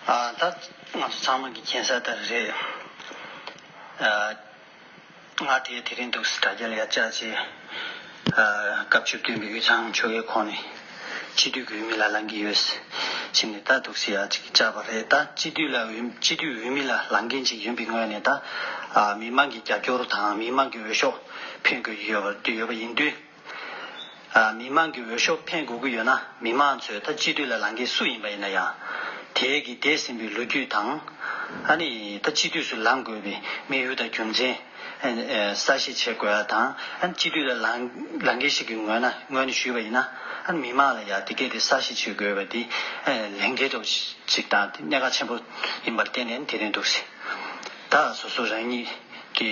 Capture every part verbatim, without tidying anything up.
ཨ་ད་ང་ཚོ་ཚང་མ་གི་མཁྱེན་གསལ་ལྟར་རེད། ཨ་ང་དེ་དེ་རིང་འདུག་སེ་དྲ་རྒྱ་ལ་ཡར་བཅར་བྱས། ཨ་སྐབས་བཅུ་བདུན་པའི་དབུས་གཙང་ཆོལ་ཁའི་ཁོངས་ནས་སྤྱི་འཐུས་ཀྱི་འོས་མི་ལ་ལངས་ཀྱི་ཡོད་ཟེར་ནས་ད་འདུག་སེ་ཡར་ཅིག་བཅར་བ་རེད། ད་སྤྱི་འཐུས་ལ་འོས་སྤྱི་འཐུས་འོས་མི་ལ་ལངས་མཁན་ཅིག་ཡིན་པའི་ངོས་ནས་ད་ཨ་མི་མང་གི་རྒྱབ་སྐྱོར་དང་མི་མང་གི་འོས་ཤོག་འཕེན་དགོས་ཀྱི་ཡོད་པ་ཡོད་པ་ཡིན་དུས། ཨ་མི་མང་གི་འོས་ཤོག་འཕེན་དགོས་ཀྱི་ཡོད་ན། མི་མང་ཚོས་ད་སྤྱི་འཐུས་ལ་ལངས་མཁན་སུ་ཡིན་པ་ཡིན་ན་ཡང་། དེའི་གི་འདས་ཟིན་པའི་ལོ་རྒྱུས་དང་། ཨ་ནི་ད་སྤྱི་འཐུས་སུ་ལངས་དགོས་པའི་དམིགས་ཡུལ་དང་རྒྱུ་མཚན་གསལ་བཤད་བྱེད་དགོས་པ་དང་། ཨ་ནི་སྤྱི་འཐུས་ལ་ལངས་ལངས་མཁན་ཞིག་གི་ངོས་ན་ངོས་ནས་ཞུས་པ་ཡིན་ན། ཨ་ནི་མི་མང་ལ་ཡང་དེ་གས་དེ་གསལ་བཤད་བྱེད་དགོས་པ་དེ་ལས་འགན་འདྲ་བོ་ཞིག་དང་དེ་གནད་འགག་ཆེན་པོ་ཡིན་པར་བརྟེན་ནས་དེ་རིང་འདུག་སེ། ད་སོ་སོ་རང་ཉིད་ཀྱི་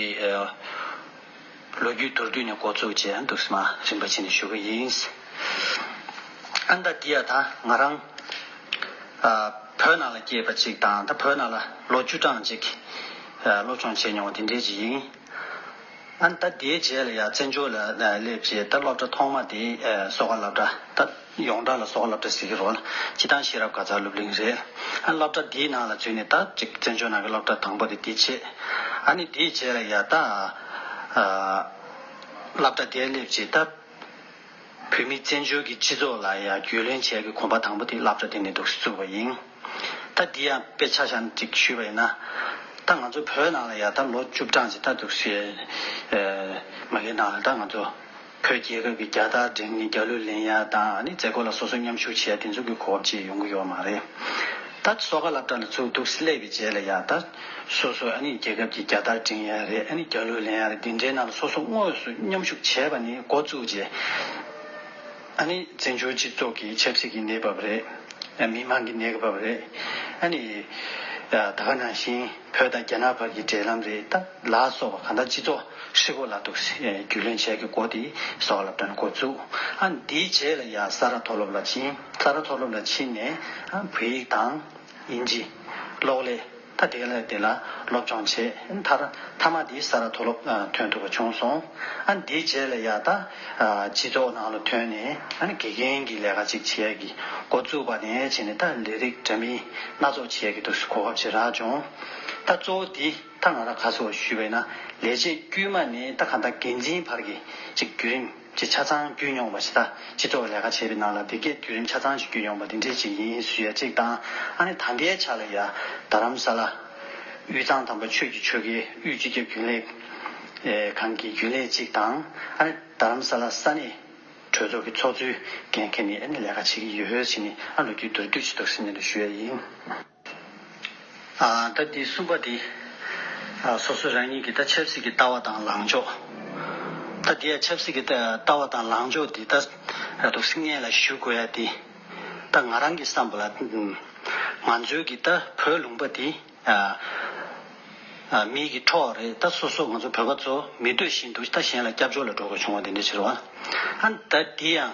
ལོ་རྒྱུས་མདོར་བསྡུས་ནས་འགོ་བཙུགས་བྱས་འདུག་སེ་མར་རིམ་པ་བྱས་ནས་ཞུ་གི་ཡིན། ཨ་ནི་ད་འདི་ཡ་ད་ང་རང་ཨ་བོད་ནང་ལ་སྐྱེས་པ་ཅིག་དང་ད་བོད་ནང་ལ་ལོ་བཅུ་གྲངས་ཅིག་ཨ་སློབ་སྦྱོང་བྱས་མྱོང་བ་དེ་འདྲས་ཅིག་ཡིན། ཨ་ནི་ད་དེའི་རྗེས་ལ་ཡ་བཙན་བྱོལ་ལ་སླེབས་རྗེས་ད་སློབ་གྲྭ་ཐོག་མ་དེ་ཨ་སོག་པོ་སློབ་གྲྭ། ད་ཡོངས་གྲགས་ལ་སོག་པོ་སློབ་གྲྭ་ཟེར་གྱི་རེད་བ། སྤྱིར་བཏང་ཤེས་རབ་དགའ་ཚལ་སློབ་གླིང་རེད། ཨ་སློབ་གྲྭ་དེའི་ནང་ལ་འཛུལ་ནས་ད་ཅིག་བཙན་བྱོལ་ནང་གི་སློབ་གྲྭ་དང་པོ་དེ་དེ་བྱས། ཨ་ནི་དེའི་རྗེས་ལ་ཡ་ད་ཨ་སློབ་གྲྭ་དེར་སླེབས་རྗེས་ད་བོད་མི་བཙན་བྱོལ་གྱི་སྤྱི་ཚོགས་ལ་ཡ་རྒྱུས་ལོན་བྱེད་ཀྱི་གོམ་པ་དང་པོ་དེ་སློབ་གྲྭ་དེ་ནས་འདུག་སེ་བཙུགས་པ་ཡིན། ད་འདི་ཡང་དཔེ་ཆ་བཞག་ནས་ཅིག་ཞུས་པ་ཡིན་ན། ད་ང་ཚོ་བོད་ནང་ལ་ཡ་ད་ལོ་བཅུ་གྲངས་ཅིག་ད་འདུག་སེ་མ་གི་ནང་ལ་ད་ང་ཚོ་བོད་རྒྱལ་ཁབ་ཀྱི་རྒྱལ་དར་བསྒྲེངས་ནས་རྒྱལ་གླུ་ལེན་ཡ་དང་། ཨ་ནི་མཛད་སྒོ་ལ་སོ་སོ་མཉམ་ཞུགས་བྱེད་ཡ་དེ་ཚོ་གི་གོ་སྐབས་ཅིག་ཡོང་གི་ཡོད་མ་རེད། ད་སོག་པོ་སློབ་གྲྭ་ལ་ཚུར་འདུག་སེ་སླེབས་པའི་རྗེས་ལ་ཡ་ད་སོ་སོ་ཨ་ནི་རྒྱལ་ཁབ་ཀྱི་རྒྱལ་དར་བསྒྲེངས་ཡ་རེད། ཨ་ནི་རྒྱལ་གླུ་ལེན་ཡ་རེད། འདི་འདྲའི་ནང་ལ་སོ་སོ་དངོས་སུ་མཉམ་ཞུགས་བྱས་པ་ནས་འགོ་བཙུགས་རྗེས། ཨ་ནི་བཙན་བྱོལ་སྤྱི་ཚོགས་ཀྱི་ཆབ་སྲིད་ཀྱི་གནས་བབ་རེད། མི་མང་གི་གནས་བབ་རེད། ཨ་ནི་ད་ག་ནང་བཞིན་བོད་དང་རྒྱ་ནག་བར་གྱི་འབྲེལ་ལམ་རེད། ད་ལ་སོགས་པ་གང་ལྟར་སྤྱི་ཚོགས་ཧྲིལ་པོ་ལ་འདུག་སེ་རྒྱུས་ལོན་བྱེད་ཀྱི་སྒོ་དེ་སོག་པོ་སློབ་གྲྭ་ནས་འགོ་བཙུགས། ཨ་ནི་དེའི་རྗེས་ལ་ཡ་ས་རཱ་མཐོ་སློབ་ལ་ཕྱིན། ས་རཱ་མཐོ་སློབ་ལ་ཕྱིན་ནས་ཨ་བོད་ཡིག་དང་དབྱིན་ཇི་གློག་ཀླད། ད་དེ་ལ་དེ་ལ་སློབ་སྦྱོང་བྱས། མཐར་མཐའ་མ་དེ་ས་རཱ་མཐོ་སློབ་ཐོན་ཐུབ་པ་བྱུང་སོང་། ཨ་ནི་དེའི་རྗེས་ལ་ཡ་ད་སྤྱི་ཚོགས་ནང་ལ་ཐོན་ནས། ཨ་ནི་དགེ་རྒན་གྱི་ལས་ཀ་ཅིག་བྱེད་ཡ་གི་འགོ་བཙུགས་པ་ནས་བྱས་ནས་ད་ལས་རིགས་འདྲ་མིན་སྣ་ཚོགས་བྱེད་ཡ་གི་འདུག་སེ་གོ་སྐབས་ཅིག་རག་བྱུང་། ད་གཙོ་བོ་དེ་ད་ང་རང་ག་ཚོད་ཞུས་པ་ཡིན་ན། ལས་བྱེད་དཀྱུས་མ་ནས་ད་གང་ལྟར་འགན་འཛིན་བར་གྱི་ཅིག་བརྒྱུད་རིམ་ཅིག་ཆ་ཚང་བརྒྱུད་མྱོང་བ་ཞིག་ད་སྤྱི་ཚོགས་ལས་ཀ་བྱེད་པའི་ནང་ལ་དེ་གས་བརྒྱུད་རིམ་ཆ་ཚང་ཞིག་བརྒྱུད་མྱོང་བ་དེ་འདྲས་ཅིག་ཡིན་ཞུ་ཡ་གཅིག་དང་། ཨ་ནི་ད་ལྟའི་ཆ་ལ་ཡ་རྡ་རམ་ས་ལ་དབུས་གཙང་དམ་པ་ཆོས་ཀྱི་ཆོལ་ཁའི་དབུས་སྤྱི་ཁྱབ་རྒྱུན་ལས་ཁང་གི་རྒྱུན་ལས་གཅིག་དང་། ཨ་ནི་རྡ་རམ་ས་ལ་ས་གནས་གྲོས་ཚོགས་ཀྱི་ཚོགས་གཙོའི་འགན་འཁྱེར་ནས་ཨ་ནི་ལས་ཀ་བྱེད་ཀྱི་ཡོད་ཟེར་ནས། ཨ་ལོ་རྒྱུས་མདོར་བསྡུས་ཤིག་འདུག་སེ་འདི་འདྲ་ཞུ་ཡ་ཡིན། ཨ་ད་འདི་གསུམ་པ་འདི་ཨ་སོ་སོ་རང་ཉིད་ཀྱི་ད་ཆབ་སྲིད་ཀྱི་ལྟ་བ་དང་ལངས་ཕྱོགས། ད་འདི་ཡ་ཆབ་སྲིད་ཀྱི་ལྟ་ལྟ་བ་དང་ལངས་ཕྱོགས་འདི་ད་ཨ་འདུག་སེ་སྔོན་ལ་ཞུ་དགོས་ཡ་འདི། ད་ང་རང་གི་བསམ་པ་ལ་ང་ཚོའི་གི་ད་བོད་ལུང་པ་འདི་ཨ་ཨ་མིའི་གི་འཕྲོག་རེད། ད་སོ་སོ་ང་ཚོ་བོད་པ་ཚོ་མི་འདོད་བཞིན་དུ་ད་གཞན་ལ་སྐྱབས་བཅོལ་ལ་འགྲོ་དགོས་བྱུང་བ་འདི་འདྲ་ཕྱིར་བ། ཨ་ད་འདི་ཡང་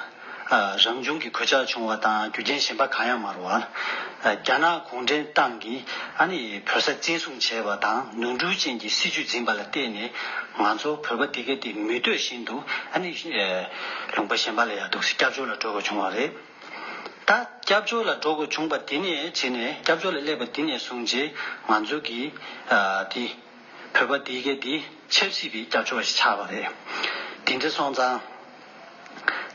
ཨ་རང་བྱུང་གི་གོད་ཆག་བྱུང་བ་དང་རྒྱུ་རྐྱེན་གཞན་པ་གང་ཡང་མ་རེད་བ། ཨ་རྒྱ་ནག་གུང་ཁྲན་ཏང་གིས་ཨ་ནི་བོད་ས་བཙན་བཟུང་བྱས་པ་དང་ནོར་འཁྲུལ་ཅན་གྱི་སྲིད་ཇུས་འཛིན་པ་ལ་བརྟེན་ནས། ང་ཚོ་བོད་པ་འདི་ག་དེ་མི་འདོད་བཞིན་དུ་ཨ་ནི་ཨ་ལུང་པ་གཞན་པ་ལ་ཡར་འདུག་སེ་སྐྱབས་བཅོལ་ལ་འགྲོ་དགོས་བྱུང་བ་རེད། ད་སྐྱབས་བཅོལ་ལ་འགྲོ་དགོས་བྱུང་བ་དེ་ནས་བྱས་ནས། སྐྱབས་བཅོལ་ལ་སླེབས་པ་དེ་ནས་བཟུང་རྗེས་ང་ཚོ་གི་ཨ་དེ་བོད་པ་འདི་ག་དེ་ཆབ་སྲིད་པའི་སྐྱབས་བཅོལ་བ་ཞིག་ཆགས་པ་རེད། དེ་འདྲ་སོང་ཙང་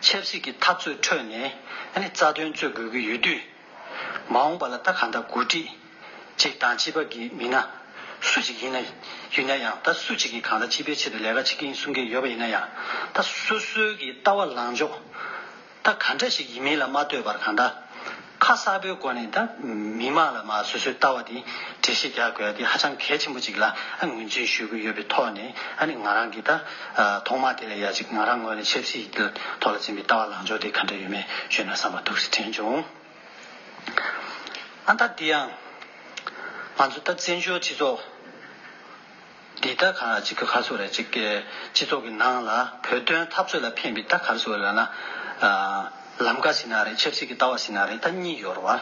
ཆབ་སྲིད་ཀྱི་འཐབ་རྩོད་ཁྲོད་ནས་ཨ་ནི་རྩ་དོན་རྩོད་དགོས་ཀྱི་ཡོད་དུས། མ་འོངས་པ་ལ་ད་གང་ལྟར་འགོ་ཁྲིད་ཅིག་དང་སྤྱི་པ་གི་མི་སྣ་སུ་ཅིག་ཡིན་ན་ཡིན་ན་ཡང་། ད་སུ་ཅིག་གིས་གང་ལྟར་སྤྱི་པའི་ཆེད་དུ་ལས་ཀ་བྱེད་ཀྱི་ཡིན་གསུང་མཁན་ཡོད་པ་ཡིན་ན་ཡང་། ད་སོ་སོའི་གི་ལྟ་བ་ལངས་ཕྱོགས་ད་ག་འདྲ་ཞིག་ཡིན་མིན་ལ་མ་ལྟོས་པར། གང་ལྟར་ཁ་གསལ་པོའི་སྒོ་ནས་ད་མི་མང་ལ་མར་སོ་སོའི་ལྟ་བ་དེ་འགྲེལ་བཤད་རྒྱག་དགོས་ཡ་དེ་ཧ་ཅང་གལ་ཆེན་པོ་ཅིག་ལ་ཨ་ངོས་འཛིན་ཞུ་གི་ཡོད་པའི་ཐོག་ནས། ཨ་ནི་ང་རང་གིས་ད་ཨ་ཐོག་མ་དེ་ལ་ཡ་ཅིག་ང་རང་ངོས་ནས་ཆབ་སྲིད་ཀྱི་ཐོག་ལ་འཛིན་པའི་ལྟ་བ་ལངས་ཕྱོགས་དེ་ག་འདྲ་ཡོད་མེད་ཞུས་ན་བསམ་པ་འདུག་སེ་དྲན་བྱུང་། ཨ་ད་འདི་ཡང་ང་ཚོ་ད་བཙན་བྱོལ་སྤྱི་ཚོགས་འདི་ད་ག་ཅིག་ག་རེ་ཟེར་རེད། ཅིག་གི་སྤྱི་ཚོགས་ཀྱི་ནང་ལ་བོད་དོན་འཐབ་རྩོད་ལ་ཕན་པའི་ད་ག་རེ་ཟེར་ལབ་ན། ཨ་ལམ་ཀ་ཟེར་ན་རེད། ཆབ་སྲིད་ཀྱི་ལྟ་བ་ཟེར་ན་རེད། ད་གཉིས་ཡོད་རེད་བ།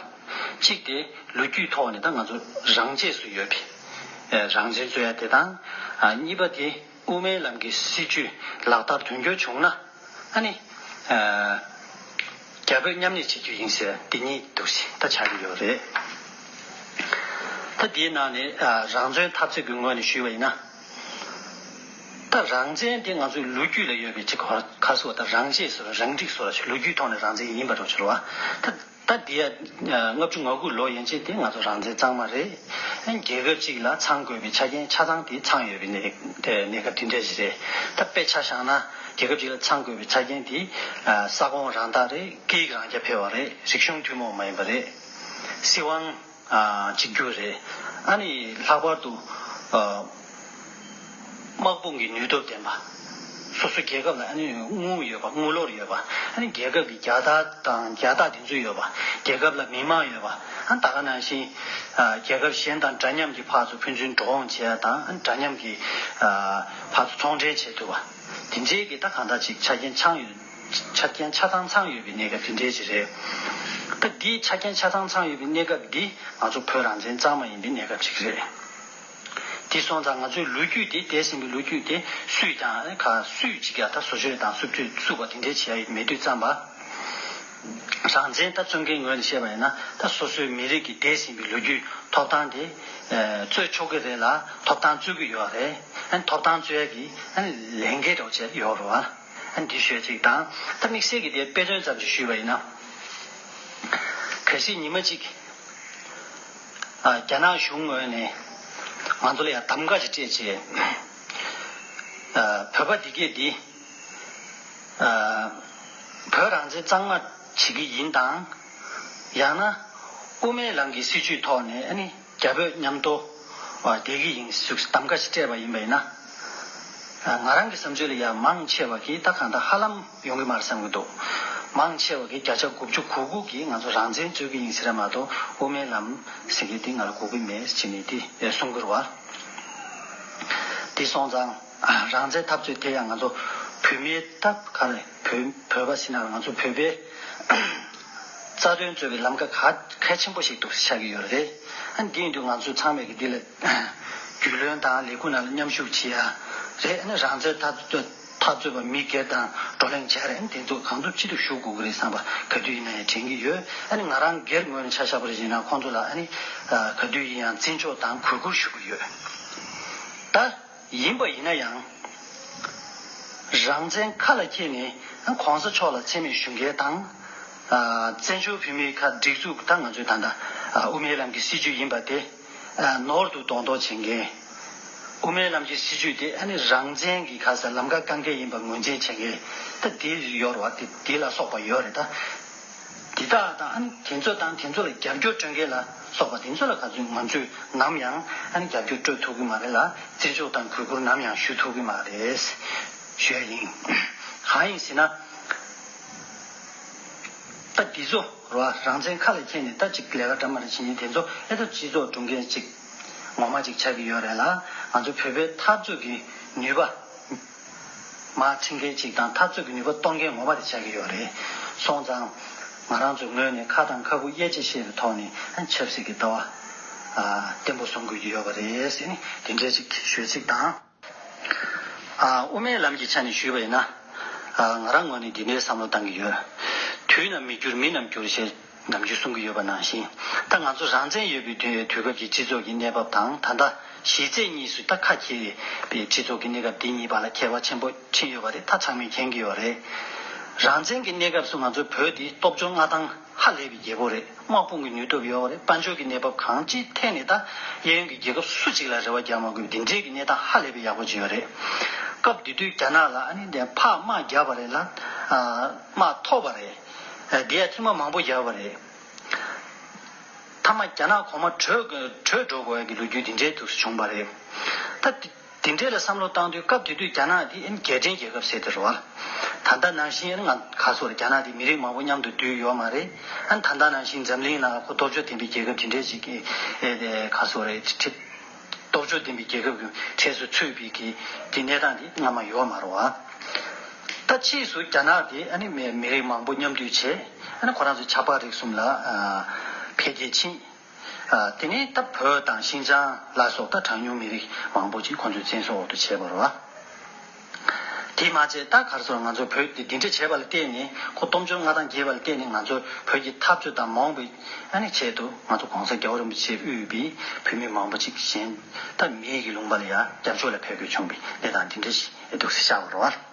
གཅིག་དེ་ལོ་རྒྱུས་ཐོག་ནས་ད་ང་ཚོ་རང་ཆས་སུ་ཡོད་པའི་ཨ་རང་བཙན་རྩོད་ཡ་དེ་དང་། ཨ་གཉིས་པ་དེ་དབུ་མའི་ལམ་གྱི་སྲིད་བྱུས་ལག་བསྟར་དོན་འཁྱོལ་བྱུང་ན། ཨ་ནི་ཨ་རྒྱ་བོད་མཉམ་གནས་བྱེད་རྒྱུ་ཡིན་ཟེར་འདི་གཉིས་འདུག་སེ་ད་ཆགས་ཀྱི་ཡོད་རེད། དེའི་ནང་ནས་ཨ་རང་བཙན་འཐབ་རྩོད་ཀྱི་ངོས་ནས་ཞུས་པ་ཡིན་ན། ད་རང་བཙན་དེ་ང་ཚོའི་ལོ་རྒྱུས་ལ་ཡོད་པའི་ཅིག་ག་རེ་ཟེར་བ་དང་། རང་གཤིས་ཟེར་བ། རང་སྒྲིག་ཟེར་བ་ཞིག་ལོ་རྒྱུས་ཐོག་ནས་རང་བཙན་ཡིན་པ་འདྲ་བོ་ཅིག་རེད་བ། ད་ད་དེ་ཡ་ལྔ་བཅུ་ང་དགུ་ལོ་ཡན་ཆད་དེ་ང་ཚོ་རང་བཙན་གཙང་མ་རེད། རྒྱལ་ཁབ་ཅིག་ལ་ཚང་དགོས་པའི་ཆ་རྐྱེན་ཆ་ཚང་དེ་ཚང་ཡོད་པའི་གནས་གནས་སྐབས་དེ་འདྲ་ཞིག་རེད། ད་དཔེ་ཆ་བཞག་ན་རྒྱལ་ཁབ་ཅིག་ལ་ཚང་དགོས་པའི་ཆ་རྐྱེན་དེ་ས་ཁོངས་རང་བདག་རེད། སྐད་ཡིག་རང་རྐྱ་འཕེར་བ་རེད། རིག་གཞུང་ཐུན་མོང་མ་ཡིན་པ་རེད། སྲིད་དབང་གཅིག་གྱུར་རེད། ཨ་ནི་ལྷག་པར་དུ་དམག་དཔུང་གི་ནུས་སྟོབས་ལྡན་པ། སོ་སོ་རྒྱལ་ཁབ་ལ་ཨ་ནི་དངུལ་ཡོད་པ། དངུལ་ལོར་ཡོད་པ། ཨ་ནི་རྒྱལ་ཁབ་ཀྱི་རྒྱལ་དར་དང་རྒྱལ་རྟགས་དེ་ཚོ་ཡོད་པ། རྒྱལ་ཁབ་ལ་མི་མང་ཡོད་པ། ཨ་ད་ག་ནང་བཞིན་རྒྱལ་ཁབ་གཞན་དང་འདྲ་མཉམ་གྱི་ཕར་ཚུར་ཕན་ཚུན་འགྲོ་འོང་བྱེད་ཡ་དང་། ཨ་འདྲ་མཉམ་གྱི་ཕར་ཚུར་ཚོང་འབྲེལ་བྱེད་ཐུབ་པ། དེ་འདྲའི་གི་ད་གང་ལྟར་ཅིག་ཆ་རྐྱེན་ཚང་ཡོད། ཆ་རྐྱེན་ཆ་ཚང་ཚང་ཡོད་པའི་གནས་སྐབས་དེ་འདྲའི་ཅིག་རེད། ད་འདིའི་ཆ་རྐྱེན་ཆ་ཚང་ཚང་ཡོད་པའི་གནས་སྐབས་འདི་ང་ཚོ་བོད་རང་བཙན་གཙང་མ་ཡིན་པའི་གནས་སྐབས་ཅིག་རེད། དེ་སོང་ཙང་ང་ཚོའི་ལོ་རྒྱུས་དེ། འདས་ཟིན་པའི་ལོ་རྒྱུས་དེ་སུས་ཀྱང་ག་སུས་ཅིག་ཡ་ད་བཟོ་བཅོས་དང་བསུབ་བཅོས་བསུབ་པ་དེ་འདྲའི་བྱེད་ཡ་ཡོད་མེད་དུས་ཙམ་པ། རང་བཙན་ད་རྩོད་མཁན་ངོས་ནས་བཤད་པ་ཡིན་ན། ད་སོ་སོའི་མི་རིགས་ཀྱི་འདས་ཟིན་པའི་ལོ་རྒྱུས་ཐོབ་ཐང་དེ་རྩོད་ཆོག་གི་རེད་ལ། ཐོབ་ཐང་རྩོད་ཀྱི་ཡོད་རེད། ཨ་ནི་ཐོབ་ཐང་རྩོད་ཡ་གི་ཨ་ནི་ལས་འགན་འདྲ་བོ་བྱས་ཡོད་རེད་བ། ཨ་ནི་འདི་ཤོད་ཅིག་དང་། ད་དམིགས་བསལ་གྱི་དེ་དཔེ་མཚོན་ཙམ་ཞིག་ཞུས་པ་ཡིན་ན། གལ་སྲིད་ཉི་མ་གཅིག་ཨ་རྒྱ་ནག་གཞུང་ངོས་ནས་ང་ཚོ་ལ་ཡང་གདམ་ག་ཅིག་སྤྲད་བྱས། ཨ་བོད་པ་འདི་གས་འདི་ཨ་བོད་རང་བཙན་གཙང་མ་བྱེད་ཀྱི་ཡིན་དང་། ཡང་ན་དབུ་མའི་ལམ་གྱི་སྲིད་བྱུས་ཐོག་ནས་ཨ་ནི་རྒྱ་བོད་མཉམ་དུ་བསྡད་ཀྱི་ཡིན་ཟེར་གདམ་ག་ཞིག་སྤྲད་པ་ཡིན་པ་ཡིན་ན། ང་རང་གི་བསམ་ཚུལ་ལ་ཡང་མང་ཆེ་བ་གིས་ད་གང་ལྟར་ཧ་ལམ་ཡོང་གི་མ་རེད་བསམ་གྱི་འདུག་མང་ཆེ་བ་གིས་བརྒྱ་ཆ་དགུ་བཅུ་གོ་དགུ་གིས་ང་ཚོ་རང་བཙན་རྩོད་ཀྱི་ཡིན་ཟེར་ར་མ་གཏོགས། དབུ་མའི་ལམ་ཟེར་མཁན་དེ་ང་ལ་དགོས་ཀྱི་མེད་ཅེས་ནས་དེ་གསུང་གི་རེད་བ། དེ་སོང་ཙང་རང་བཙན་འཐབ་རྩོད་དེ་ཡང་ང་ཚོ་བོད་མིའི་སྟབས་ག་རེ། བོད་བོད་པ་ཟེར་ན་ང་ཚོ་བོད་པའི་རྩ་དོན་རྩོད་པའི་ལམ་ཁ་གལ་གལ་ཆེན་པོ་ཞིག་ཏུ་ཆགས་ཀྱི་ཡོད་རེད། ཨ་ནི་འདི་ཡིན་དུས་ང་ཚོ་ཚང་མས་ཀྱི་འདི་ལ་རྒྱུས་ལོན་དང་ལས་ཁུངས་ནང་ལ་མཉམ་ཞུགས་བྱེད་ཡ་རེད། ཨ་ནི་རང་བཙན་འཐབ་རྩོད་འཐབ་རྩོད་པ་མི་སྒེར་དང་བགྲོ་གླེང་བྱས་རེད། ཨ་ནི་དེ་ཚོ་གང་ཐུབ་ཅི་ཐུབ་ཞུ་དགོས་ཀྱི་རེད་བསམ་པ་ག་དུས་ཡིན་ན་ཡང་དྲན་གྱི་ཡོད། ཨ་ནི་ང་རང་སྒེར་ངོས་ནས་ཆ་བཞག་པ་རེད་ཅེ་ན། ཁོང་ཚོ་ལ་ཨ་ནི་ག་དུས་ཡིན་ཡང་བརྩི་འཇོག་དང་གུས་བཀུར་ཞུ་གི་ཡོད། ད། ཡིན་པ་ཡིན་ན་ཡང་། རང་བཙན་ཁ་ལ་འཁྱེར་ནས་༸གོང་ས་མཆོག་ལ་མཚན་སྨད་ཞུ་མཁན་དང་། བཙན་བྱོལ་བོད་མིའི་ཁ་སྒྲིག་འཛུགས། ད་ང་ཚོའི་ད་ལྟ་དབུ་མའི་ལམ་གྱི་སྲིད་བྱུས་ཡིན་པ་དེ་ནོར་དུ་གཏོང་གཏོང་བྱེད་མཁན། དབུ་མའི་ལམ་གྱི་སྲིད་བྱུས་དེ་ཨ་ནི་རང་བཙན་གྱི་ག་ས་ལམ་ཁ་བཀག་མཁན་ཡིན་པ་ངོས་འཛིན་བྱེད་མཁན། ད་དེ་ཡོད་རེད་བ། དེ་དེ་ལ་སོགས་པ་ཡོད་རེད་ད། དེ་དག་དང་ཨ་ནི་དེ་ཚོ་དང་དེ་ཚོ་ལ་རྒྱབ་སྐྱོར་སྤྲོད་མཁན་ལ་སོགས་པ་དེ་ཚོ་ལ་ག་ཚོད་ང་ཚོས་ནམ་ཡང་ཨ་ནི་རྒྱབ་སྐྱོར་སྤྲོད་ཐུབ་ཀྱི་མ་རེད་ལ། བརྩི་འཇོག་དང་གུས་བཀུར་ནམ་ཡང་ཞུ་ཐུབ་ཀྱི་མ་རེད་ཞུ་ཡ་ཡིན། གང་ཡིན་ཟེར་ན། ད་འདི་ཚོ་རོ། རང་བཙན་ཁ་ལ་འཁྱེར་ནས་ད་ཅིག་ལས་ཀ་འདྲ་མ་འདྲ་བྱེད་མཁན་དེ་ཚོ་ཨེ་ད་སྤྱི་ཚོགས་སྒྲུབ་མཁན་ཅིག་ངོ་མ་ཅིག་ཆགས་ཀྱི་ཡོད་རེད་ལ། ང་ཚོ་བོད་པའི་འཐབ་རྩོད་ཀྱི་ནུས་པ། མར་ཁྲིད་མཁན་ཅིག་དང་འཐབ་རྩོད་ཀྱི་ནུས་པ་གཏོང་མཁན་ངོ་མ་དེ་ཆགས་ཀྱི་ཡོད་རེད། སོང་ཙང་ང་རང་ཚོའི་ངོས་ནས་ཁ་དང་ཁ་སྤུ་དབྱེ་འབྱེད་བྱས་པའི་ཐོག་ནས་ཆབ་སྲིད་ཀྱི་ལྟ་བ་བརྟན་པོ་བཟུང་དགོས་ཀྱི་ཡོད་པ་རེད་ཟེར་ནས་དེ་འདྲའི་ཅིག་ཞུ་ཚིག་དང་། དབུ་མའི་ལམ་གྱི་ཆ་ནས་ཞུས་པ་ཡིན་ན། ང་རང་ངོས་ནས་འདི་འདྲའི་བསམ་བློ་བཏང་གི་ཡོད། དུས་ནམ་མི་འགྱུར་མི་རྣམས་འགྱུར་ཞེས། ནམ་རྒྱུན་གསུང་གི་ཡོད་པ་ནང་བཞིན། ད་ང་ཚོ་རང་བཙན་ཡོད་པའི་དུས་དུས་སྐབས་ཀྱི་སྤྱི་ཚོགས་ཀྱི་གནས་བབ་དང་། ད་ལྟ་གཞི་རྩའི་གཉིས་སུ་ད་ཁ་འཁྱེར་བའི་སྤྱི་ཚོགས་ཀྱི་གནས་སྐབས་འདི་གཉིས་བར་ལ་ཁྱད་པར་ཆེན་པོ་ཕྱིན་ཡོད་པ་རེད། ད་ཚང་མས་མཁྱེན་གྱི་ཡོད་རེད། རང་བཙན་གྱི་གནས་སྐབས་སུ་ང་ཚོའི་བོད་འདི་སྟོབས་འབྱོར་མངའ་ཐང་ཧ་ལས་པའི་རྒྱལ་པོ་རེད། དམག་དཔུང་གི་ནུས་སྟོབས་ཡོད་པ་རེད། དཔལ་འབྱོར་གྱི་གནས་བབ་གང་ཅིའི་ཐད་ནས་ད་གཡས་གཡོན་གྱི་རྒྱལ་ཁབ་སུ་གཅིག་ལ་རེ་བ་རྒྱག་མ་དགོས་པའི་འདི་འདྲའི་གི་གནས་སྟངས་ཧ་ལས་པའི་ཡག་པོ་ཅིག་ཡོད་རེད། སྐབས་དེ་དུས་རྒྱ་ནག་ལ་ཨ་ནི་འདི་ཕར་དམག་བརྒྱབ་པ་རེད་ལ། དམག་ཐོབ་པ་རེད། འདི་ཡང་ཐེངས་མ་མང་པོ་བརྒྱབ་པ་རེད། མཐའ་མ་རྒྱ་ནག་གོང་མ་བྲོས་བྲོས་འགྲོ་དགོས་ཡ་གི་ལོ་རྒྱུས་འདི་འདྲའི་དུས་སུ་བྱུང་བ་རེད། ད་དེ་འདྲའི་ལ་བསམ་བློ་བཏང་དུས་སྐབས་དེ་དུས་རྒྱ་ནག་དེ་ཨེ་རྒྱལ་ཕྲན་རྒྱལ་ཁབ་ཟེར་དེ་རེད་བ། ད་ལྟ་ནང་བཞིན་ཨེ་ང་ག་སོ་རེད། རྒྱ་ནག་དེ་མི་རིགས་མང་པོ་མཉམ་དུ་འདུས་ཡོད་མ་རེད། ཨ་ད་ལྟ་ནང་བཞིན་འཛམ་གླིང་ནང་ཁོ་སྟོབས་ཤུགས་ལྡན་པའི་རྒྱལ་ཁབ་དེ་འདྲའི་ཞིག་གི་ཨེ་དེ་ག་སོ་རེད། ཁྲི་སྟོབས་ཤུགས་ལྡན་པའི་རྒྱལ་ཁབ་ཀྱི་གྲས་སུ་ཚུད་པའི་གི་དེ་གནས་སྟངས་དེ་སྔ་མ་ཡོད་མ་རེད་བ། ད་ཕྱིས་སུ་རྒྱ་ནག་དེ་ཨ་ནི་མི་མི་རིགས་མང་པོ་མཉམ་འདུས་བྱས། ཨ་ནི་ཁོ་རང་ཚོ་ཆབ་འབངས་རིགས་གསུམ་ལ་འཕེལ་རྒྱས་ཕྱིན། དེ་ནས་ད་བོད་དང་ཤིན་ཅང་ལ་སོགས་ད་གྲངས་ཉུང་མི་རིགས་མང་པོ་ཅིག་ཁོང་ཚོའི་བཙན་བཟུང་འོག་ཏུ་བྱས་པ་རེད་བ། དེ་མ་བྱས་ད་ག་རེ་ཟེར། ང་ཚོ་བོད་འདི་འདི་འདྲ་བྱས་པ་ལ་བརྟེན་ནས། ཁོ་སྟོབས་འབྱོར་མངའ་ཐང་རྒྱས་པ་ལ་བརྟེན་ནས། ང་ཚོ་བོད་ཀྱི་འཐབ་རྩོད་དང་མ་འོངས་པའི་ཨ་ནི་ཆེད་དུ་ང་ཚོ་༸གོང་ས་༸རྒྱལ་བ་རིན་པོ་ཆེས་དབུས་པའི་བོད་མི་མང་པོ་ཅིག་གཞན་ད་མིའི་གི་ལུང་པ་ལ་ཡང་སྐྱབས་བཅོལ་ལ་ཕེབས་དགོས་བྱུང་བའི་གནས་སྟངས་འདི་འདྲ་ཞིག་འདུག་སེ་ཆགས་པ་རེད་བ།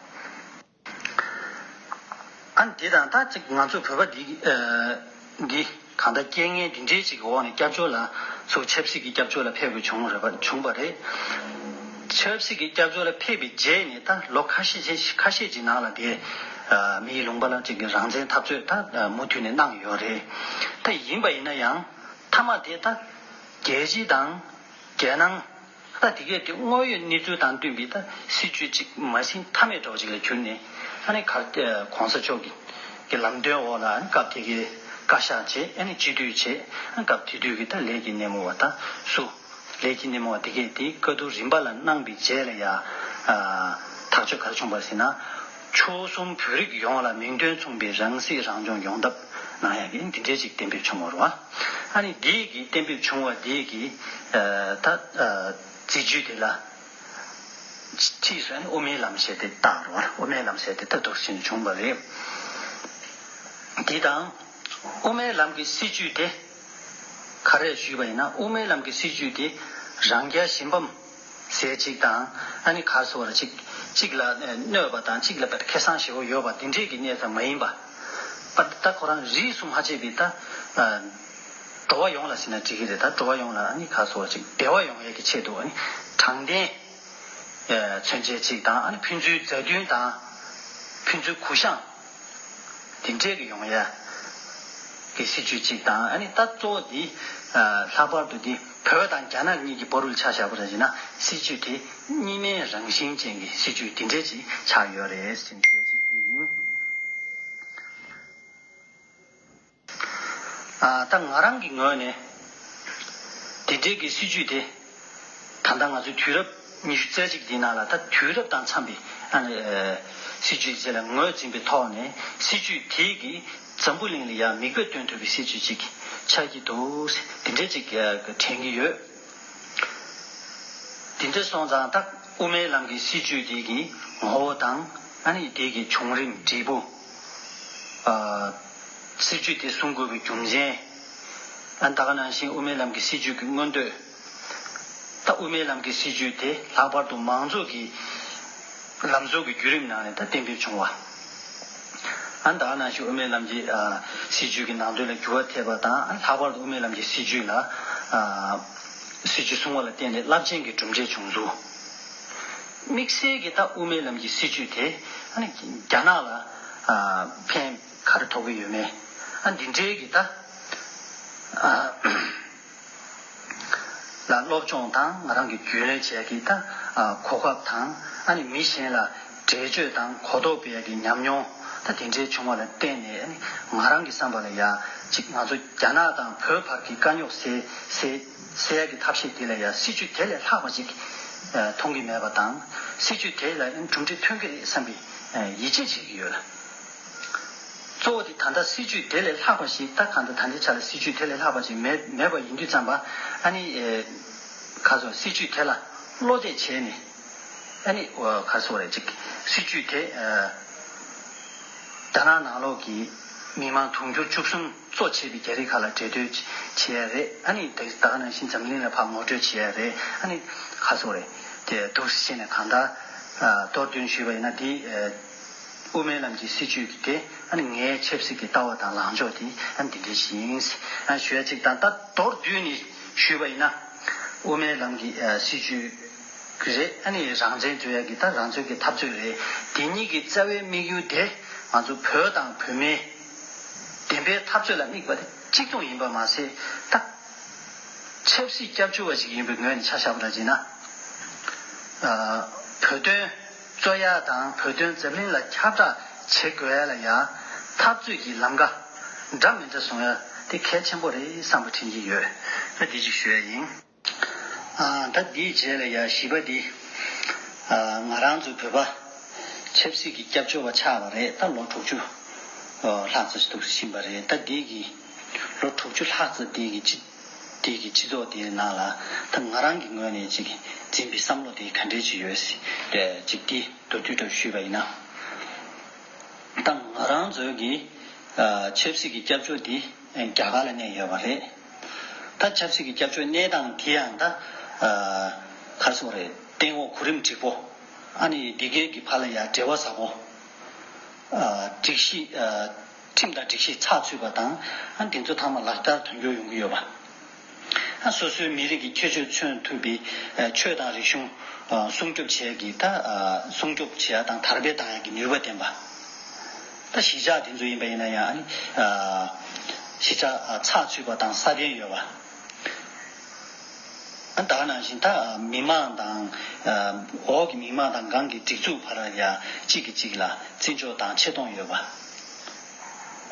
ཨ་ནི་འདི་དང་ད་ཅིག་ང་ཚོ་བོད་པ་འདི་ཨ་འདི་གང་ལྟར་རྐྱེན་ངན་འདི་འདྲའི་ཅིག་གི་འོག་ནས་སྐྱབས་བཅོལ་ལ་ཚུར་ཆབ་སྲིད་ཀྱི་སྐྱབས་བཅོལ་ལ་ཕེབས་དགོས་བྱུང་རེད་པ། བྱུང་བ་རེད། ཆབ་སྲིད་ཀྱི་སྐྱབས་བཅོལ་ལ་ཕེབས་པའི་རྗེས་ནས་ད་ལོ་ཁ་ཤས་ཅིག་ཁ་ཤས་ཅིག་ནང་ལ་དེ་ཨ་མིའི་ལུང་པ་ལ་ཅིག་གི་རང་བཙན་འཐབ་རྩོད་ད་ཨ་མུ་མཐུད་ནས་གནང་ཡོད་རེད། ད་ཡིན་པ་ཡིན་ན་ཡང་མཐའ་མ་དེ་ད་རྒྱལ་སྤྱི་དང་རྒྱལ་ནང་། ད་དེ་གས་དེ་དངོས་ཡོད་གནས་ཚུལ་དང་བསྟུན་པའི་ད་སྲིད་བྱུས་གཅིག་མ་ཟིན་མཐའ་མེད་འདྲ་བོ་ཅིག་ལ་གྱུར་ནས། ཨ་ནི་ག་རེ་༸གོང་ས་མཆོག་གི་གི་ལམ་སྟོན་འོག་ལ། ཨ་ནི་སྐབས་དེ་གའི་བཀའ་ཤག་བྱས། ཨ་ནི་སྤྱི་འཐུས་བྱས། ཨ་ནི་སྐབས་དེ་དུས་ཀྱི་ད་ལས་ཀྱི་སྣེ་མོ་བ་ད་སུ། ལས་ཀྱི་སྣེ་མོ་བ་དེ་གས་དེ་བཀའ་བསྡུར་རིམ་པ་ལ་གནང་བའི་རྗེས་ལ་ཡ། ཨ་ཐག་གཅོད་ག་རེ་བྱུང་བ་ཟེར་ན། ཆོལ་གསུམ་བོད་རིགས་ཡོངས་ལ་མིང་དོན་མཚུངས་པའི་རང་སྲིད་རང་སྐྱོང་ཡོང་ཐབས་གནང་ཡག་གི་འདི་འདྲའི་ཅིག་གཏན་འབེབས་བྱུང་བ་རེད་བ། ཨ་ནི་འདི་གི་གཏན་འབེབས་བྱུང་བ་འདི་གི་ཨ་ད་ཨ་རྩིས་རྒྱུད་དེ་ལ་ཕྱིས་སུ་ཨ་ནི་དབུ་མའི་ལམ་ཞེས་དེ་བཏགས་རེད་བ། དབུ་མའི་ལམ་ཞེས་དེ་ད་འདུག་སེ་བྱུང་བ་རེད། འདི་དང་དབུ་མའི་ལམ་གྱི་སྲིད་བྱུས་དེ་ག་རེ་ཞུས་པ་ཡིན་ན། དབུ་མའི་ལམ་གྱི་སྲིད་བྱུས་དེ་རང་རྐྱ་ཞི་འབམ་ཟེར་ཅིག་དང་། ཨ་ནི་ག་རེ་ཟེར་བ་རེད། ཅིག་ཅིག་ལ་གནོད་པ་དང་ཅིག་ལ་ཁེ་བཟང་ཞེ་པོ་ཡོད་པ་འདི་འདྲས་ཀྱི་གནས་སྟངས་མ་ཡིན་པ། པ་ད་ཁོ་རང་རིས་སུ་མ་ཆད་པའི་ད་ཨ་འགྲོ་བ་ཡོངས་ལ་ཟེར་ན་འགྲིག་གི་རེད། ད་འགྲོ་བ་ཡོངས་ལ་ཨ་ནི་ག་རེ་ཟེར་བ་ཅིག་བདེ་བ་ཡོང་ཡས་ཀྱི་ཆེད་དུ། ཨ་ནི་དྲང་བདེན་ཨ་མཚོན་བྱེད་ཅིག་དང་། ཨ་ནི་ཕན་ཚུན་མཛའ་མཐུན་དང་ཕན་ཚུན་གུ་བཤངས་དེ་འདྲས་ཀྱི་ཡོང་ཡ་གི་སྲིད་བྱུས་གཅིག་དང་། ཨ་ནི་ད་གཙོ་བོ་འདི་ཨ་ལྷག་པར་དུ་འདི་བོད་དང་རྒྱ་ནག་གཉིས་ཀྱི་བར་དུ་ཆ་བཞག་པ་རེད་ཅེ་ན། སྲིད་བྱུས་དེ་གཉིས་སྨན་རང་བཞིན་ཅན་གྱི་སྲིད་བྱུས་དེ་འདྲས་ཅིག་ཆགས་ཡོད་རེད་ཟེར་ཞུ་ཡ་ཅིག་དེ་ཡིན། ཨ་ད་ང་རང་གི་ངོས་ནས་དེ་འདྲའི་གི་སྲིད་བྱུས་དེ། ད་ལྟ་ང་ཚོའི་དུས་རབས་ཉི་ཤུ་རྩ་གཅིག་འདིའི་ནང་ལ། ད་དུས་རབས་དང་འཚམས་པའི་ཨ་ནི་ཨ་སྲིད་བྱུས་ཅིག་ལ་ངོས་འཛིན་པའི་ཐོག་ནས། སྲིད་བྱུས་དེ་གིས་འཛམ་བུ་གླིང་ལ་ཡང་མིག་དཔེ་སྟོན་ཐུབ་པའི་སྲིད་བྱུས་ཅིག་ཆགས་ཀྱི་འདུག། དེ་འདྲའི་ཅིག་ཨ་དྲན་གྱི་ཡོད། དེ་འདྲ་སོང་ཙང་ད་དབུ་མའི་ལམ་གྱི་སྲིད་བྱུས་དེ་གི་ངོ་བོ་དང་། ཨ་ནི་དེ་གི་བྱུང་རིམ། འབྲས་བུ། ཨ་སྲིད་བྱུས་དེ་གསུང་དགོས་པའི་རྒྱུ་མཚན། ཨ་ད་ག་ནང་བཞིན་དབུ་མའི་ལམ་གྱི་སྲིད་བྱུས་ཀྱི་མངོན་འདོད། ད་དབུ་མའི་ལམ་གྱི་སྲིད་བྱུས་དེ་ལྷག་པར་དུ་མང་གཙོ་གི་ལམ་ཟུར་གྱི་བརྒྱུད་རིམ་ནང་ནས་ད་གཏན་འབེབས་བྱུང་བ། ཨ་ད་ག་ནང་བཞིན་དབུ་མའི་ལམ་གྱི་ཨ་སྲིད་བྱུས་ཀྱི་ནང་དོན་ལ་འགྱུར་བ་ཐེབས་པ་དང་། ཨ་ལྷག་པར་དུ་དབུ་མའི་ལམ་གྱི་སྲིད་བྱུས་ལ་ཨ་སྲིད་བྱུས་སྲུང་བ་ལ་བརྟེན་ནས་རླབས་ཆེན་གྱི་གྲུབ་འབྲས་བྱུང་ཚུལ། དམིགས་བསལ་གྱིས་ད་དབུ་མའི་ལམ་གྱི་སྲིད་བྱུས་དེ་ཨ་ནི་རྒྱ་ནག་ལ་ཨ་ཕན་ག་རེ་ཐོགས་ཀྱི་ཡོད་མེད། ཨ་འདི་འདྲའི་གི་ད་ཨ་ལ་སློབ་སྦྱོང་དང་། ང་རང་གི་རྒྱུས་ལོན་བྱེད་ཡ་གི་ད་ཨ་གོ་སྐབས་དང་། ཨ་ནི་མི་གཞན་ལ་འགྲེལ་བརྗོད་དང་གོ་རྟོགས་སྤེལ་ཡ་གི་ཉམས་མྱོང་ད་དེ་འདྲའི་བྱུང་བ་ལ་བརྟེན་ནས། ཨ་ནི་ང་རང་གི་བསམ་པ་ལ་ཡ་ཅིག་ང་ཚོ་རྒྱ་ནག་དང་བོད་བར་གྱི་དཀའ་རྙོག་སེལ་སེལ་སེལ་ཡ་གི་ཐབས་ཤེས་དེ་ལ་ཡ་སྲིད་བྱུས་དེ་ལས་ལྷག་པ་ཅིག་ཨ་མཐོང་གི་མེད་པ་དང་། སྲིད་བྱུས་དེ་ལ་ཡང་གྲུབ་འབྲས་ཐོན་གྱི་རེད་བསམ་པའི་ཨ་ཡིད་ཆེས་བྱེད་ཀྱི་ཡོད། གཙོ་བོ་དེ་ད་ལྟ་སྲིད་བྱུས་དེ་ལས་ལྷག་པ་ཞིག་ད་གང་ལྟར་ད་ལྟའི་ཆ་ལ་སྲིད་བྱུས་དེ་ལས་ལྷག་པ་ཞིག་མེད་མེད་པ་ཡིན་དུས་ཙམ་པ། ཨ་ནི་ཨེ་ག་ཚོད་སྲིད་བྱུས་དེ་ལ་བློ་གཏད་བྱས་ནས། ཨ་ནི་ཨོ་ག་ཚོད་རེད་ཅིག་སྲིད་བྱུས་དེ་ཨ་རྒྱ་ནག་ནང་ལོགས་ཀྱི་མི་མང་དུང་ཕྱུར་བཅུ་གསུམ་གཙོ་བྱས་པའི་རྒྱ་རིགས་ཁག་ལ་འབྲེལ་མཐུད་བྱེད་ཡ་རེད། ཨ་ནི་ད་ད་ག་ནང་བཞིན་འཛམ་གླིང་ལ་ཕར་ངོ་སྤྲོད་བྱེད་ཡ་རེད། ཨ་ནི་ག་ཚོད་རེད་དེ་འདུག་སེ་བྱས་ནས། གང་ལྟར་ཨ་མདོར་བསྡུས་ཞུས་པ་ཡིན་ན། དེ་ཨ་དབུ་མའི་ལམ་གྱི་སྲིད་བྱུས་དེ་ཨ་ནི་ངའི་ཆབ་སྲིད་ཀྱི་ལྟ་བ་དང་ལངས་ཕྱོགས་དེ་ཨ་ནི་འདི་འདྲ་ཞིག་ཡིན། ཨ་ཞུ་ཡ་གཅིག་དང་། ད་མདོར་བསྡུས་ནས་ཞུས་པ་ཡིན་ན། དབུ་མའི་ལམ་གྱི་ཨ་སྲིད་བྱུས་རེད། ཨ་ནི་རང་བཙན་རྩོད་ཡ་གི་ད་རང་རྩོད་ཀྱི་འཐབ་རྩོད་རེད། དེ་གཉིས་ཀྱི་རྩ་བའི་དམིགས་ཡུལ་དེ་ང་ཚོ་བོད་དང་བོད་མིའི་བདེན་པའི་འཐབ་རྩོད་ལ་དམིགས་པ་དེ་གཅིག་མཚུངས་ཡིན་པ་མ་ཟད། ད་ཆབ་སྲིད་སྐྱབས་བཅོལ་བ་ཞིག་ཡིན་པའི་ངོས་ནས་ཆ་བཞག་པ་འདྲ་བྱས་ན། ཨ་བོད་དོན་རྩོད་ཡ་དང་བོད་དོན་འཛམ་གླིང་ལ་ཁྱབ་བསྒྲགས་བྱེད་དགོས་ཡ་ལ་ཡ་འཐབ་རྩོད་ཀྱི་ལམ་ཁ་འདྲ་མི་འདྲ་བཟུང་ཡ་དེ་གལ་ཆེན་པོ་རེད་བསམ་པ་དྲན་གྱི་ཡོད། ད་འདི་ཅིག་ཞུ་ཡ་ཡིན། ཨ་ད་འདིའི་རྗེས་ལ་ཡ་བཞི་པ་འདི། ཨ་ང་རང་ཚོ་བོད་པ་ཆབ་སྲིད་ཀྱི་སྐྱབས་བཅོལ་བ་ཆགས་པ་རེད། ད་ལོ་དྲུག་ཅུ་ལྷག་ཙམ་ཞིག་འདུག་ཕྱིན་པ་རེད། ད་འདི་གི་ལོ་དྲུག་ཅུ་ལྷག་ཙམ་འདི་གི་སྤྱི་ དེ་གི་སྤྱི་ཚོགས་དེའི་ནང་ལ་ད་ང་རང་གི་ངོས་ནས་ཅིག་འཛིན་པའི་བསམ་བློ་དེ་ག་འདྲས་ཅིག་ཡོད་ཟེར་ཅིག་དེ་མདོར་བསྡུས་འདྲ་ཞུས་པ་ཡིན་ན། ད་ང་རང་ཚོའི་གི་ཆབ་སྲིད་ཀྱི་སྐྱབས་བཅོལ་འདི་རྒྱ་གར་ལ་གནས་ཡོད་པ་རེད། ད་ཆབ་སྲིད་ཀྱི་སྐྱབས་བཅོལ་གནས་སྟངས་དེ་ཡང་ད་ག་རེ་ཟེར་དགོས་རེད། སྟེང་འོག་གོ་རིམ་འགྲིག་པོ། ཨ་ནི་འདི་གའི་གི་ཕར་ལ་ཡ་འབྲེལ་བ་ཟབ་པོ། སྒྲིག་གཞི། ཁྲིམས་དང་སྒྲིག་གཞི་ཚགས་ཚུད་པ་དང་། ཨ་དེ་ཚོ་ཚང་མ་ལག་བསྟར་དོན་འཁྱོལ་ཡོང་གི་ཡོད་པ། ཨ་སོ་སོའི་མི་རིགས་ཀྱི་ཁྱད་ཆོས་མཚོན་ཐུབ་པའི་ཆོས་དང་རིག་གཞུང་སྲུང་སྐྱོབ་བྱེད་ཀྱི་ད་སྲུང་སྐྱོབ་བྱེད་ཡ་དང་དར་སྤེལ་བཏང་ཡ་གི་ནུས་པ་ལྡན་པ། ད་གཞིས་ཆགས་དེ་ཚོ་ཡིན་པ་ཡིན་ན་ཡང་། ཨ་ནི་གཞིས་ཆགས་ཚགས་ཚུད་པ་དང་སྲ་བརྟན་ཡོད་པ། ཨ་ད་ག་ནང་བཞིན་ད་མི་མང་དང་། འོག་གི་མི་མང་དང་སྒང་གི་སྒྲིག་འཛུགས་བར་ལ་ཡ་གཅིག་གིས་གཅིག་ལ་བརྩི་འཇོག་དང་ཆེ་མཐོང་ཡོད་པ།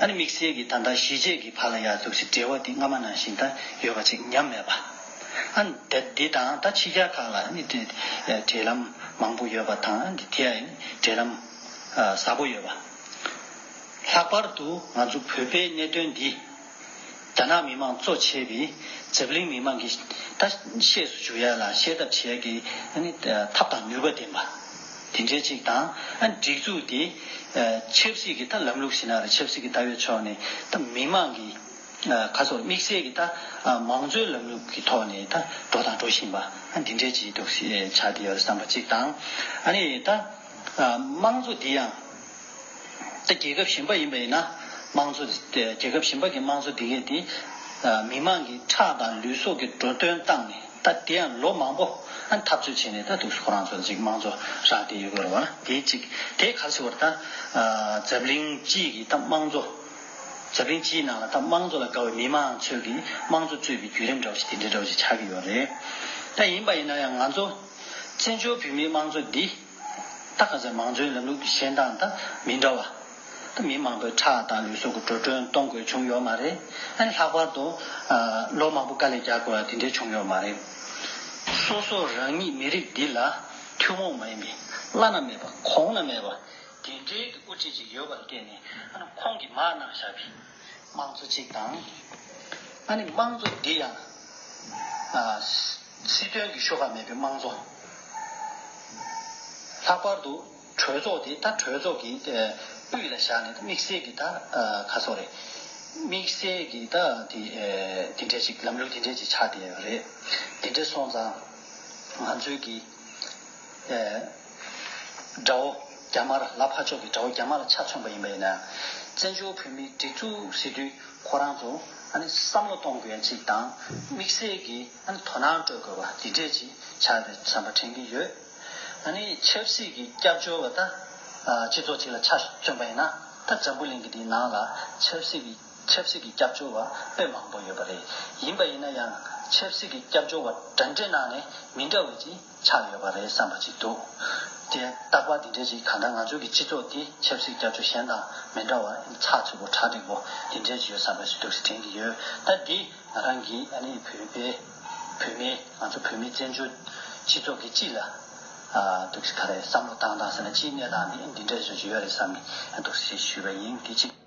ཨ་ནི་དམིགས་བསལ་གྱི་ད་ལྟ་གཞིས་བྱེས་ཀྱི་བར་ལ་ཡ་འདུག་སེ་འབྲེལ་བ་དེ་སྔ་མ་ནང་བཞིན་ད་ཡོད་པ་ཅིག་ཉམས་མེད་པ། ཨ་ནི་འདི་དང་ད་ཕྱི་རྒྱལ་ཁག་ལ་ནི་དེ་འབྲེལ་ལམ་མང་པོ་ཡོད་པ་དང་། ཨ་ནི་དེ་ཡང་འབྲེལ་ལམ་ཟབ་པོ་ཡོད་པ། ལྷག་པར་དུ་ང་ཚོ་བོད་པའི་གནད་དོན་འདི་རྒྱ་ནག་མི་མང་གཙོ་བྱས་པའི་འཛམ་གླིང་མི་མང་གིས་ད་ཤེས་སུ་འཇུག་ཡ་ལ་ཤེས་ཐབས་བྱེད་ཡ་གི་ཨ་ནི་ཐབས་དང་ནུས་པ་ལྡན་པ་དེ་འདྲའི་ཅིག་དང་། ཨ་ནི་སྒྲིག་འཛུགས་དེ་ཆབ་སྲིད་ཀྱི་ད་ལམ་ལུགས་ཟེར་ན་རེད། ཆབ་སྲིད་ཀྱི་ལྟ་བའི་ཕྱོགས་ནས་ད་མི་མང་གི་ཁ་སོར་དམིགས་བསལ་གྱི་ད་མང་གཙོའི་ལམ་ལུགས་ཀྱི་ཐོག་ནས་ད་འགྲོ་དང་འགྲོ་བཞིན་པ། ཨ་འདི་འདྲའི་ཅིག་འདུག་ཆགས་བསྡད་ཡོད་བསམ་པ་ཅིག་དང་། ཨ་ནི་ད་དམངས་གཙོ་འདི་ཡང་། ད་རྒྱལ་ཁབ་གཞན་པ་ཡིན་པ་ཡིན་ན། དམངས་གཙོ་དེ་རྒྱལ་ཁབ་གཞན་པ་གི་དམངས་གཙོ་དེ་གས་དེ་མི་མང་གི་ཁྲག་དང་ལུས་སྲོག་གི་འགྲོ་དོན་བཏང་ནས། ད་དེ་ཡང་ལོ་མང་པོ་ཨ་འཐབ་རྩོད་བྱས་ནས་ད་འདུག་ཁོ་རང་ཚོ་ཅིག་དམངས་གཙོ་རག་བསྡད་ཡོད་དགོས་རེད་བ། དེ་ཅིག་དེ་ག་རེ་ཟེར་བ་རེད། ད་འཛམ་གླིང་སྤྱི་གི་ད་དམངས་གཙོ། འཛམ་གླིང་སྤྱིའི་ནང་ལ་ད་དམངས་གཙོ་ལ་དགའ་བའི་མི་མང་ཚོས་ཀྱི་དམངས་གཙོ་གཙོས་པའི་བརྒྱུད་རིམ་འདྲ་བོ་ཞིག་དེ་འདྲ་འདྲ་བོ་ཞིག་ཆགས་ཀྱི་ཡོད་རེད། ད་ཡིན་པ་ཡིན་ན་ཡང་ང་ཚོ་བཙན་བྱོལ་བོད་མིའི་དམངས་གཙོ་འདི། ད་ག་ཚོད་མང་གཙོའི་ལམ་ལུགས་ཀྱི་གཞན་དང་ད་མི་འདྲ་བ། ད་མི་མང་པོའི་ཁྲག་དང་ལུས་སྲོག་གི་འགྲོ་གྲོན་གཏོང་དགོས་བྱུང་ཡོད་མ་རེད། ཨ་ནི་ལྷག་པར་དུ་ལོ་མང་པོ་དཀའ་ལས་རྒྱག་དགོས་ཡ་དེ་འདྲའི་བྱུང་ཡོད་མ་རེད། སོ་སོ་རང་ཉིད་མི་རིགས་འདི་ལ་ཐུན་མོང་མ་ཡིན་པའི་བླ་ན་མེད་པ་གོང་ན་མེད་པ་དེ་འདྲའི་དབུ་ཁྲིད་ཅིག་ཡོད་པ་ལ་བརྟེན་ནས། ཨ་ནི་ཁོང་གིས་མར་གནང་བཞག་པའི་དམངས་གཙོ་གཅིག་དང་། ཨ་ནི་དམངས་གཙོ་འདི་ཡང་ཨ་སྲིད་དོན་གྱི་ཤོག་ཁག་མེད་པའི་དམངས་གཙོ། ལྷག་པར་དུ་གྲོས་ཚོགས་དེ་ད་གྲོས་ཚོགས་ཀྱི་དབུས་ལ་བཞག་ནས། ད་དམིགས་བསལ་གྱི་ད་ཨ་ག་སོ་རེད། དམིགས་བསལ་གྱི་ད་དེ་ཨ་དེ་འདྲས་ཅིག་ལམ་ལུགས་དེ་འདྲས་ཅིག་ཆགས་བསྡད་ཡོད་རེད། དེ་འདྲས་སོང་ཙང་ང་ཚོའི་གི་ཨ་དགྲ་བོ་རྒྱ་དམར་ལ། ཕར་ཕྱོགས་ཀྱི་དགྲ་བོ་རྒྱ་དམར་ལ་ཆ་མཚོན་པ་ཡིན་པ་ཡིན་ན། བཙན་བྱོལ་བོད་མིའི་སྒྲིག་འཛུགས་ཟེར་དུས་ཁོ་རང་ཚོ་ཨ་ནི་བསམ་བློ་གཏོང་དགོས་ཡ་གཅིག་དང་། དམིགས་བསལ་གྱི་ཨ་ནི་དོ་སྣང་སྤྲོད་དགོས་པ་འདི་འདྲས་ཅིག་ཆགས་པའི་བསམ་པ་དྲན་གྱི་ཡོད། ཨ་ནི་ཆབ་སྲིད་ཀྱི་སྐྱབས་བཅོལ་བ་ད་སྤྱི་ཚོགས་གཅིག་ལ་ཆ་མཚོན་པ་ཡིན་ན། ད་འཛམ་བུ་གླིང་གི་འདིའི་ནང་ལ་ཆབ་སྲིད་ཀྱི་ཆབ་སྲིད་ཀྱི་སྐྱབས་བཅོལ་བ་དཔེ་མང་པོ་ཡོད་པ་རེད། ཡིན་པ་ཡིན་ན་ཡང་ཆབ་སྲིད་ཀྱི་སྐྱབས་བཅོལ་བ་འདྲ་འདྲའི་ནང་ནས་མི་འདྲ་བ་ཅིག་ཆགས་ཡོད་པ་རེད་བསམ་པ་ཅིག་འདུག་དེ་རྟག་པར་འདི་འདྲའི་ཅིག་གང་ལྟར་ང་ཚོ་གི་སྤྱི་ཚོགས་འདི་ཆབ་སྲིད་སྐྱབས་བཅོལ་གཞན་དང་མི་འདྲ་བ། ཚགས་ཚུད་པོ་གྲ་འགྲིག་པོ་འདི་འདྲའི་ཅིག་ཡོད་བསམ་པ་ཅིག་འདུག་སེ་དྲན་གྱི་ཡོད། ད་འདི་ང་རང་གིས་ཨ་ནི་བོད་པའི་བོད་མི། ང་ཚོ་བོད་མི་བཙན་བྱོལ་སྤྱི་ཚོགས་ཀྱི་སྤྱི་ལ་ཨ་འདུག་སེ་ག་རེ་བསམ་བློ་བཏང་སྟངས་ཟེར་ན། སྤྱིའི་གནས་སྟངས་འདི་འདི་འདྲའི་ཅིག་ཡོད་རེད་བསམ་ནས་འདུག་སེ་ཞུས་པ་ཡིན། འདི་གཅིག